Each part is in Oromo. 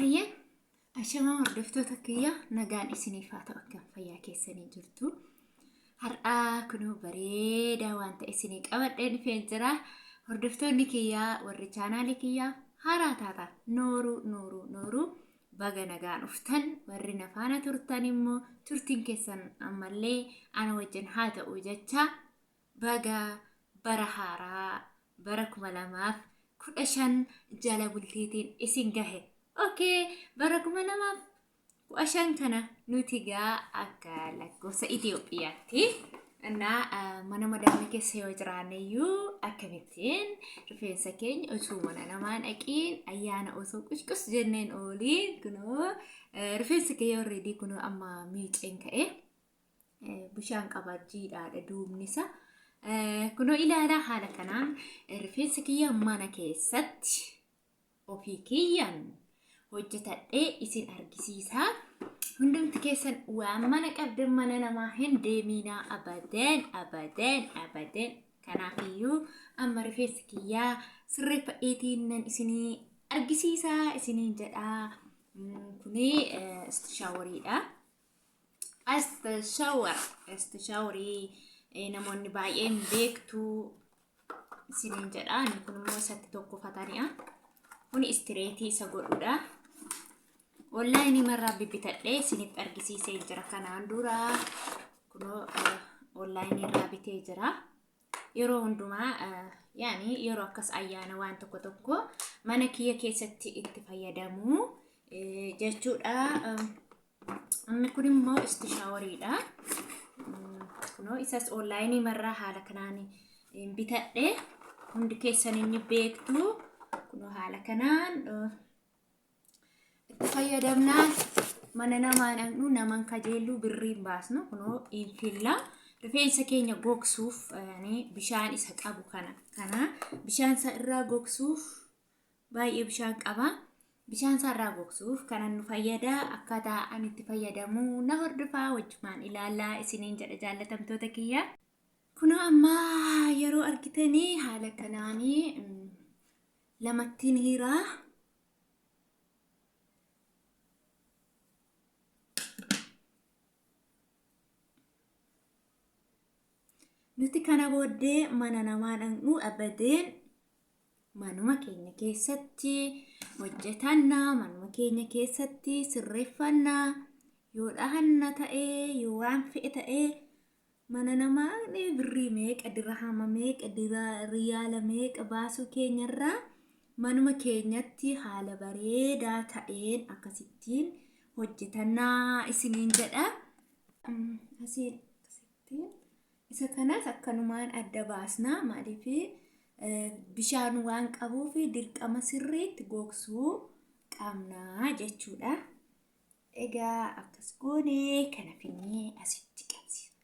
Hayyee ashamaa hordoftoota kiyya, nagaan isiniif haa ta'u. Akkam fayyaa keessanii jirtu? Har'aa kunuu bareedaa waan ta'e isinii qabadhee dhufeen jira. Hordoftoonni kiyyaa warri chaanaalii kiyyaa haaraa taatan, nooruu nooruu nooruu, baga nagaan dhuftan. Warri na faana turtan immoo turtiin keessan ammallee ana wajjin haa ta'u jecha, baga bara haaraa bara 2015 jala bultiitiin isin gahe. Okay, bara 2015 kana nuti gaa akka lakkoofsa Itoophiyaatti innaa mana madaamii keessa yoo jiraanne iyyuu akkamittiin rifeensa keenya osoo mana namaa dhaqiin, ayyaana osoo qusqus jenneen ooliin, kunoo rifeensa kiyya already kunoo amma miiceen ka'e, bishaan qaba, jiidhaadha duubni isaa. Kunoo ilaalaa, haala kanaan rifeensa kiyya mana keessatti ofii kiyyaan hojjetadhee isin argisiisaa. Hundumti keessan waan mana qabdan mana namaa hin deemiinaa, abadan abadan abadan. Kanaafiyyuu amma rifeensa kiyyaa sirreeffadheetiin nan isinii argisiisaa isiniin jedhaa. Kuni shaaworiidha. Shower, showerii namoonni baay'een beektu isiniin jedha. Inni kun immoo isatti tokkofatani'a. Kun straight isa godhudha. Onlaayinii marraa bibbitadhee isinitti argisiisee jira kanaan dura. Kunoo onlaayinii irraa bitee jira. Yeroo hundumaa, yaani yeroo akkas ayyaana waan tokko tokko mana kiyya keessatti itti fayyadamu jechuudha. Inni kun immoo istishaawariidha. Kunoo isas onlaayinii marraa haala kanaan bitadhe. Hundi keessan inni beektu. Kunoo haala kanaan itti fayyadamnaa, mana namaa dhaqnu, naman kajeelluu, birriin baasnu, kunoo infilla. Rifeensa keenya gogsuuf, bishaan isa qabu kana bishaan isa irraa gogsuuf, baay'ee bishaan qaba. Bishaan isaa irraa gogsuuf kanan nu fayyada. Akkaataa ani itti fayyadamu na hordofaa, wajjumaan ilaalaa isiniin jedha, jaallatamtoota kiyya. Kunoo amma yeroo argitanii haala kanaanii lamattiin hiiraa. Nuti kana booddee mana namaa dhaqnu abadeen, manuma keenya keessatti hojjetanna, manuma keenya keessatti sirreeffanna. Yoo dhahanna ta'ee, yoo waan fe'e ta'ee, mana namaa birrii meeqa, dirhama meeqa, riyaala meeqa baasuu keenyarraa manuma keenyatti haala bareedaa ta'een akkasittiin hojjetannaa isiniin jedha. Asiin akkasittiin isa kanas akkanumaan adda baasna. Maaliif? Bishaan waan qabuuf dirqama sirriitti gogsuu qabna jechuudha. Egaa akkas goonee kana finnee asitti qabsiisna.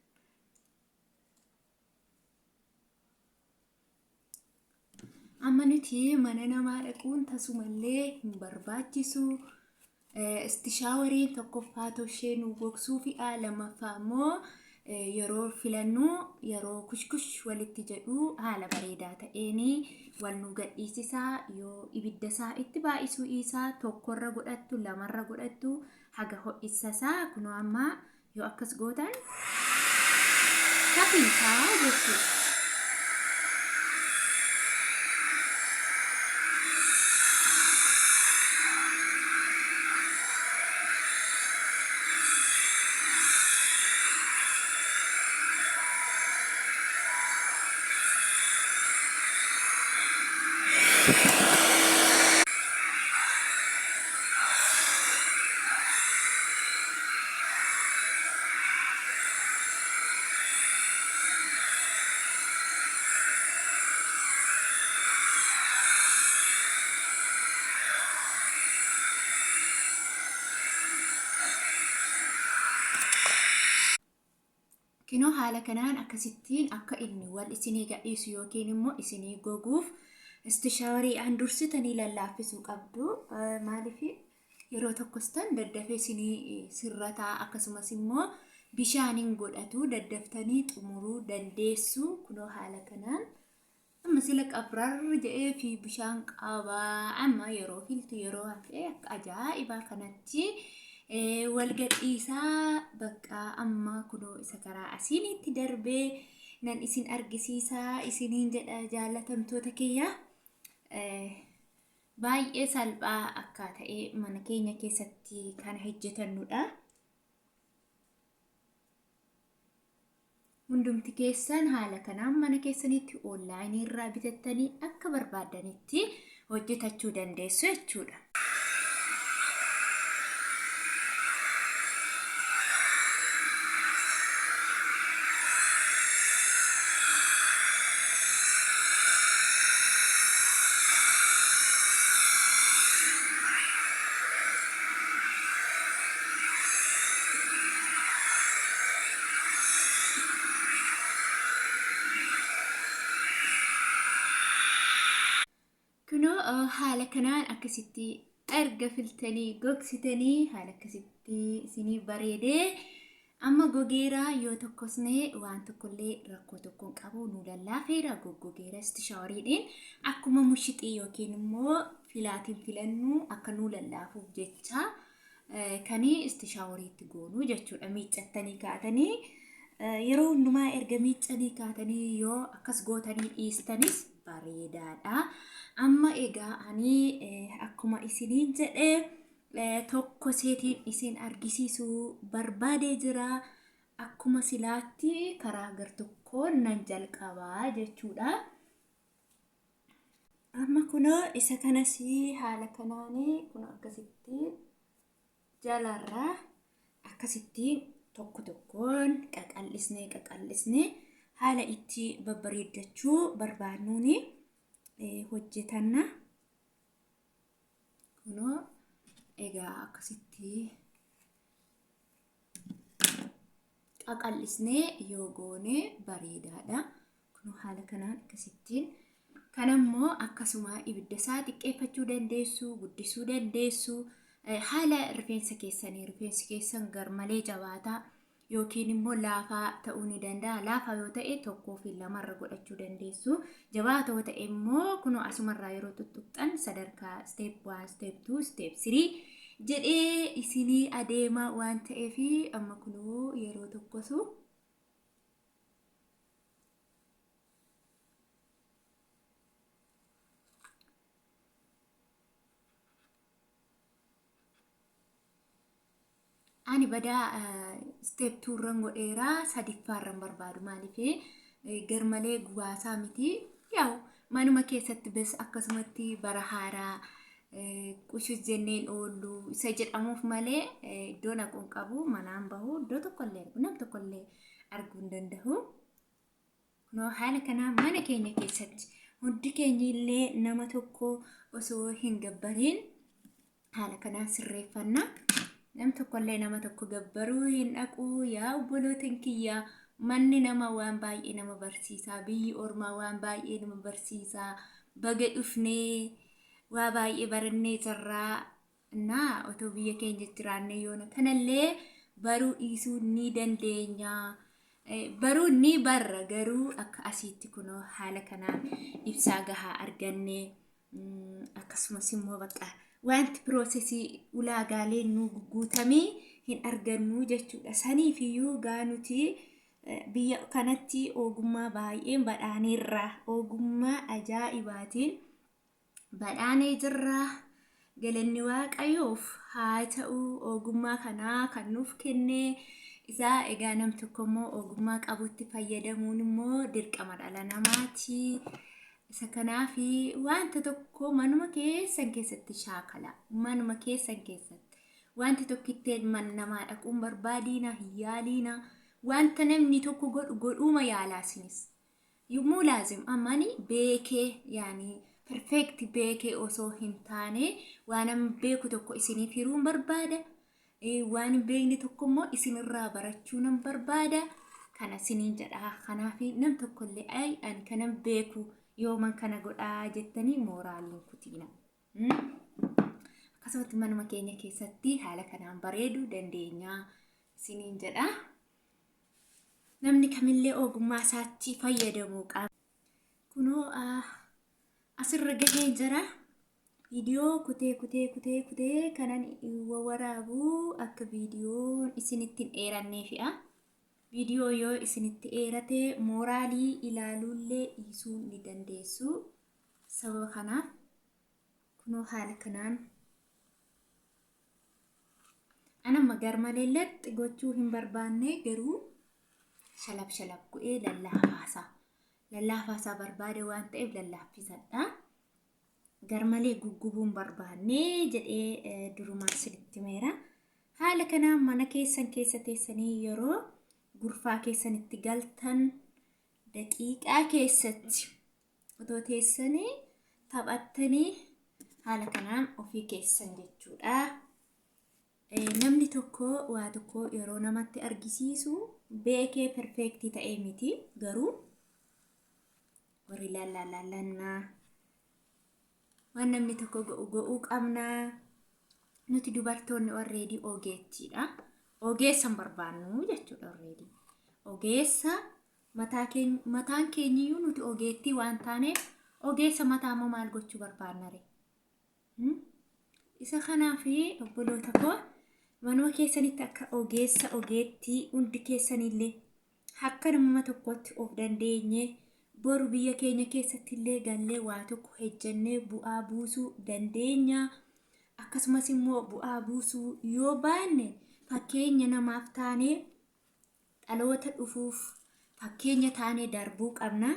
Amma nuti mana namaa dhaquun tasumallee hin barbaachisu. Istishaawariin tokkoffaa toshee nu gogsuu fi'a, lammaffaa immoo yeroo filannu, yeroo kushkush walitti jedhu haala bareedaa ta'een wal nu gadhiisisa. Yoo ibidda isaa itti baay'isuu isaa tokkorra godhattu, lamarra godhattu, haga ho'issa isaa kunoo amma yoo akkas gootan kafiifaa jechuudha. Kinoo haala kanaan akkasittiin akka inni wal isinii gadhiisu yookiin immoo isinii goguuf istishaawariidhaan dursitanii lallaaffisuu qabdu. Maaliif? Yeroo tokkostan daddafee isinii sirrataa, akkasumas immoo bishaaniin godhatu, daddaftanii xumuruu dandeessu. Kunoo haala kanaan amma Amma sila qabrarri jedhee fi bishaan qabaa amma yeroo filtu yeroo hafe akka ajaa'ibaa kanatti wal gadhiisaa bakka amma kunoo isa karaa asiinitti darbee nan isin argisiisaa isiniin jedha jaallatamtoota kiyya. Baay'ee salphaa akka ta'e mana keenya keessatti kan hojjetannudha. Hundumti keessan haala kanaan mana keessanitti onlaayinii irraa bitattanii akka barbaaddanitti hojjetachuu dandeessu jechuudha. Kunoo haala kanaan akkasitti erga filtanii gogsitanii haala akkasitti isinii bareedee amma gogeera yoo tokkosne waan tokkollee rakkoo tokko hin qabu nu lallaafeera goggogeera istishaawariidhaan akkuma mushixii yookiin immoo filaatiin filannu akka nu lallaafuuf jecha kan istishaawariitti goonuu jechuudha miiccattanii kaatanii yeroo hundumaa erga miiccanii kaatanii yoo akkas gootanii dhiistanis bareedaadha. Amma egaa ani akkuma isiniin jedhe tokko seetiin isin argisiisuu barbaadee jira. Akkuma silaatti karaa gartokkoon nan jalqabaa jechuudha. Amma kunoo isa kanas haala kanaanii kunoo akkasitti jalarraa akkasitti tokko tokkoon qaqal'isnee qaqal'isnee haala itti babbareeddachuu barbaannuuni hojjetanna. Kunoo egaa akkasitti qaqal'isnee yoo goone bareedaadha. Kunoo haala kanaan akkasittiin. Kanammoo akkasuma ibidda isaa xiqqeeffachuu dandeessu, guddisuu dandeessu. Haala rifeensa keessanii rifeensi keessan garmalee jabaataa yookiin immoo laafaa ta'uu ni danda'a. Laafaa yoo ta'e tokkoo fi lamarra godhachuu dandeessu. Jabaataa yoo ta'e immoo kunoo asumarraa yeroo tuttuqxan sadarkaa step 1, step 2, step 3 jedhee isinii adeema waan ta'eef amma kunoo yeroo tokkosu. Ani badaa step 2 irran godheera sadiffaarran barbaadu maaliif garmalee gubaasaa miti yaa'u manuma keessatti bes akkasumatti bara haaraa qushus jenneen oollu isa jedhamuuf malee iddoo naquun qabu manaan bahu iddoo tokkollee argu nam tokkollee arguu hin danda'u. Kunoo haala kanaa mana keenya keessatti hundi keenya illee nama tokko osoo hin gabbariin haala kanaan sirreeffanna. Nam tokkollee nama tokko gabbaruu hin dhaqu yaa obbolootan kiyya manni nama waan baay'ee nama barsiisa biyyi ormaa waan baay'ee nama barsiisa baga dhufnee waa baay'ee barannee jirraa naa otoo biyya keenya jiraannee yoona kanallee baruu dhiisuu ni dandeenya. Baruu ni barra garuu akka asiitti kunoo haala kanaan ibsaa gahaa arganne akkasumas immoo bakka wanti piroosesii ulaagaalee nu guutamee hin argannu jechuudha. Saniif iyyuu gaa nuti biyya kanatti ogummaa baay'een badhaaneerra ogummaa ajaa'ibaatiin badhaanee jirra. Galanni Waaqayyoof haa ta'u ogummaa kanaa kan nuuf kenne isaa egaa nam tokko immoo ogummaa qabutti fayyadamuun immoo dirqama dhala namaati. Isa kanaaf wanta tokko manuma keessan keessatti shaakala. Manuma keessan keessatti. Wanti tokkitteen man namaa dhaquun barbaadiina hin yaaliina. Wanta namni tokko godhu godhuuma yaalaa isinis. Yommuu laazim ammani beekee yaani perfect beekee osoo hin taane waan an beeku tokko isiniif hiruun barbaada. Waan hin beekne tokko immoo isinirraa barachuu nan barbaada. Kana isiniin jedha. Kanaaf nam tokkollee ay ani kanan beeku yooman kana godhaa jettanii mooraaliin kutiina. Akkasumatti manuma keenya keessatti haala kanaan bareeduu dandeenya isiniin jedha. Namni kamillee ogummaa isaatti fayyadamuu qaba. Kunoo Asirra gahee jira. Viidiyoo kutee kutee kutee kutee kanan waraabu akka viidiyoon isinitti hin dheeranneefidha. Viidiyoo yoo isinitti dheerate mooraalii ilaaluullee dhiisuu ni dandeessu. Sababa kanaaf kunoo haala kanaan anamma garmalee laxxi gochuu hin barbaanne garuu shalab shalab godhee lallaafaasaa lallaafaasaa barbaade waan ta'eef lallaaffisadha. Garmalee guggubuun barbaanne jedhee durumaan isinitti himeera. Haala kanaan mana keessan keessa teessanii yeroo gurfaa keessanitti galtan daqiiqaa keessatti otoo teessanii taphattanii haala kanaan ofii keessan jechuudha. Namni tokko waa tokko yeroo namatti argisiisu beekee perfeektii ta'ee miti garuu warri laallaa waan namni tokko go'u go'uu qabna. Nuti dubartoonni already ogeettiidha. Ogeessa hin barbaannu jechuudha already. Ogeessa mataan keenyiyyuu nuti ogeettii waan taaneef ogeessa mataa immoo maal gochuu barbaanna ree? Isa kanaaf obboloota koo manuma keessanitti akka ogeessa ogeettii hundi keessanillee akka nama tokkotti of dandeenye boru biyya keenya keessatti illee gallee waa tokko hejjennee bu'aa buusuu dandeenya. Akkasumas immoo bu'aa buusuu yoo baanne fakkeenya namaaf taanee dhaloota dhufuuf fakkeenya taanee darbuu qabna.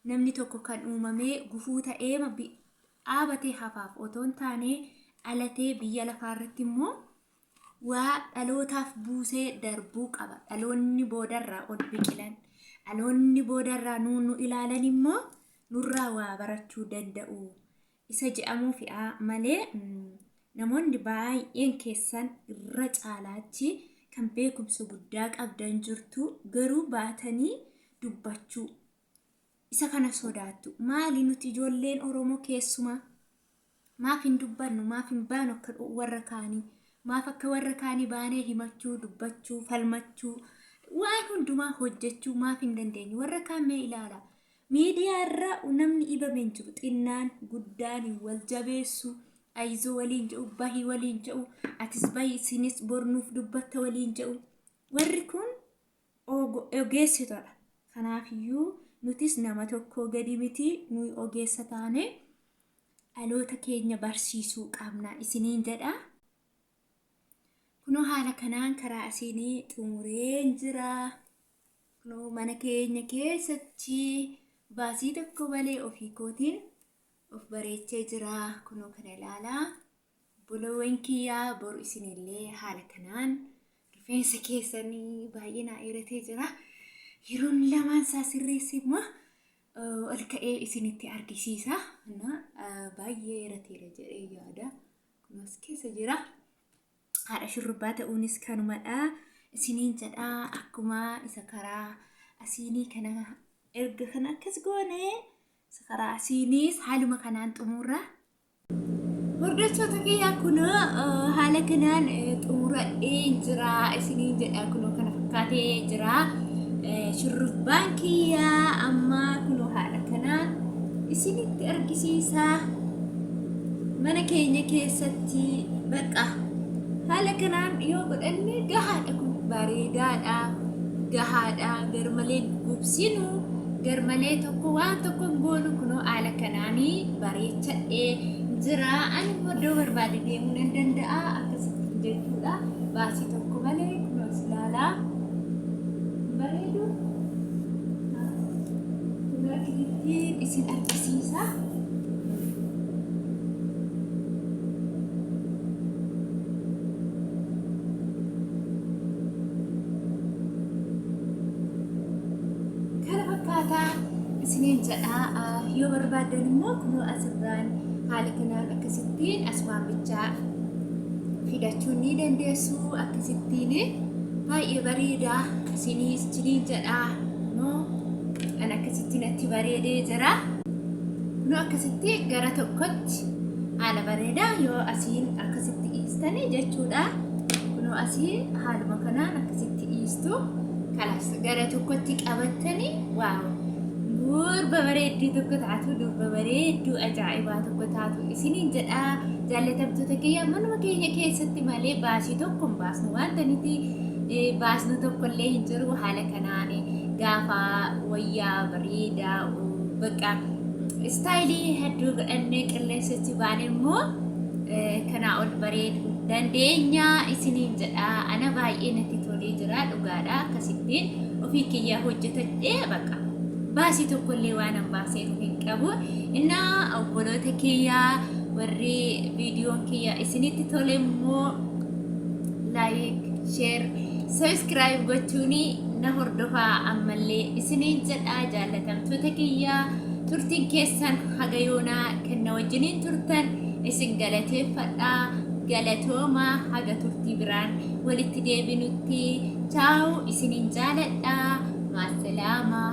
Namni tokko kan uumamee gufuu ta'ee dhaabatee hafaaf otoo hin taane dhalatee biyya lafaarratti immoo waa dhalootaaf buusee darbuu qaba. Dhaloonni boodarraa ol biqilan, dhaloonni boodarraa nu ilaalan immoo nurraa waa barachuu danda'u. Isa jedhamuufi'a malee namoonni baay'een keessan irra caalaatti kan beekumsa guddaa qabdan jirtu garuu baatanii dubbachuu isa kana sodaattu. Maali nuti ijoolleen Oromoo keessumaa maaf hin dubbannu, maaf hin baanu akka warra kaanii, maaf akka warra kaanii baanee himachuu, dubbachuu, falmachuu, waan hundumaa hojjechuu maaf hin dandeenyu? Warra kaan mee ilaala. Miidiyaa irra namni dhibame hin jiru. Xinnaan guddaan wal jabeessu, ayizoo waliin jedhu, bahii waliin jedhu, atis bahii isinis bornuuf dubbatta waliin jedhu. Warri kun ogeessitoodha. Kanaafiyyuu nutis nama tokkoo gadi miti, nuyi ogeessa taane dhaloota keenya barsiisuu qabna isiniin jedha. Kunoo haala kanaan karaa asiinii xumureen jira. Kunoo mana keenya keessatti baasii tokko malee ofii kootiin of bareechee jira. Kunoo kana ilaalaa. Obboloowwan kiyyaa boru isinillee haala kanaan rifeensa keessanii baay'ee naa dheeratee jira. Yeroon lamaan isaa sirreesse immoo ol ka'ee isinitti argisiisa. Baay'ee dheerateera jedhee yaada. Kun as keessa jira. Haadha shurrubbaa ta'uunis kanumadha. Isiniin jedha akkuma isa karaa asiinii kana erga kana akkas goone isa karaa asiiniis haaluma kanaan xumurra. Hordoftoota kiyyaa kunoo haala kanaan xumuradhee jira isiniin jedha kunoo kana fakkaatee jira. Shurrubbaan kiyyaa amma kunoo haala kanaan isinitti argisiisa. Mana keenya keessatti bakka haala kanaan yoo godhanne gahaadha kun bareedaadha gahaadha garmalee gubsinu garmalee tokko waan tokko hin goonu kunoo haala kanaanii bareechadhee jira. Ani iddoo barbaade deemuu nan danda'a akkasitti jechuudha. Baasii tokko malee kunoo ilaalaa bareedu kunoo akkasitti isin argisiisa. Kana fakkaataa isiniin jedha. Yoo barbaaddan immoo kunoo asirraan haala kanaan akkasittiin asumaan bichaa fidachuu ni dandeessu. Akkasittiin baay'ee bareeda isiniin jedha. Kunoo an akkasitti natti bareedee jira. Kunoo akkasitti gara tokkotti haala bareedaa yoo asiin akkasitti dhiistanii jechuudha. Kunoo asii haaluma kanaan akkasitti dhiistu. Kalaas gara tokkotti qabattanii waaw. Durba bareedduu tokko taatu, durba bareedduu ajaa'ibaa tokko taatu isiniin jedha. Jaallatamtoota kiyya, manuma keenya keessatti malee baasii tokko hin baasnu. Wanta nuti baasnu tokko illee hin jiru. Haala kanaan gaafa wayyaa bareedaa bakka istaayilii hedduu godhannee qilleensatti baane immoo kanaa ol bareedu dandeenya isiniin jedha. Ana baay'ee natti tolee jira dhugaadha. Akkasittiin ofii kiyyaa hojjetadhee bakka baasii tokkollee waan an baaseeru hin qabu. Innaa obboloota kiyyaa, warri viidiyoon kiyya isinitti tole immoo like, share, subscribe gochuun na hordofaa ammallee isiniin jedha. Jaallatamtoota kiyyaa, turtiin keessan haga yoonaa kan na wajjiniin turtan isin galateeffadha. Galatooma, haga turtii biraan walitti deebinutti chaawu, isiniin jaaladha. Maasalaama.